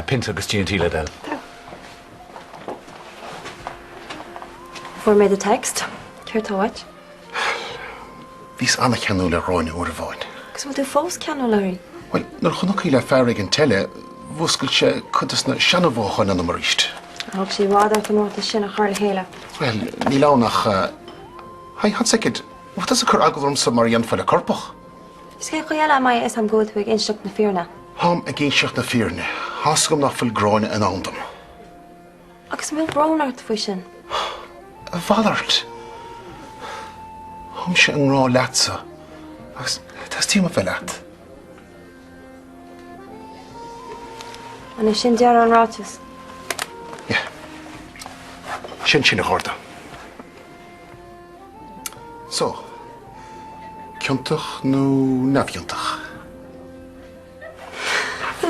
Pionta agus G&T le d'thoil. Tá. Fuair mé do text. Céard tá uait? Bhíos an-cheanúil ar Ghráinne uair amháin. Agus bhfuil tú fós ceanúil uirthi? Bhuel, nuair a chonac í le fear éigin eile, mhúscail sé cuid de na seana-mhothúcháin ionam arís. Thóg sé i bhfad ort an ráiteas sin a chur le chéile. Bhuel, níl ann ach, Hey, hot soicind, bhfuil tusa ag cur agallamh ormsa mar a dhéanfá le coirpeach? Is cén chaoi eile a mbeidh a fhios agam go bhfuil tú ag inseacht na fírinne? Táim ag inseacht na fírinne. Tá's agam nach bhfuil Gráinne in ann dom. Agus an bhfuil brón ort faoi sin? A mhalairt! Táimse i ngrá leatsa agus teastaíonn uaim a bheith leat. An é sin deireadh an ráitis? Yeah. Sin sin a Gharda. So, ciontach nó neamhchiontach?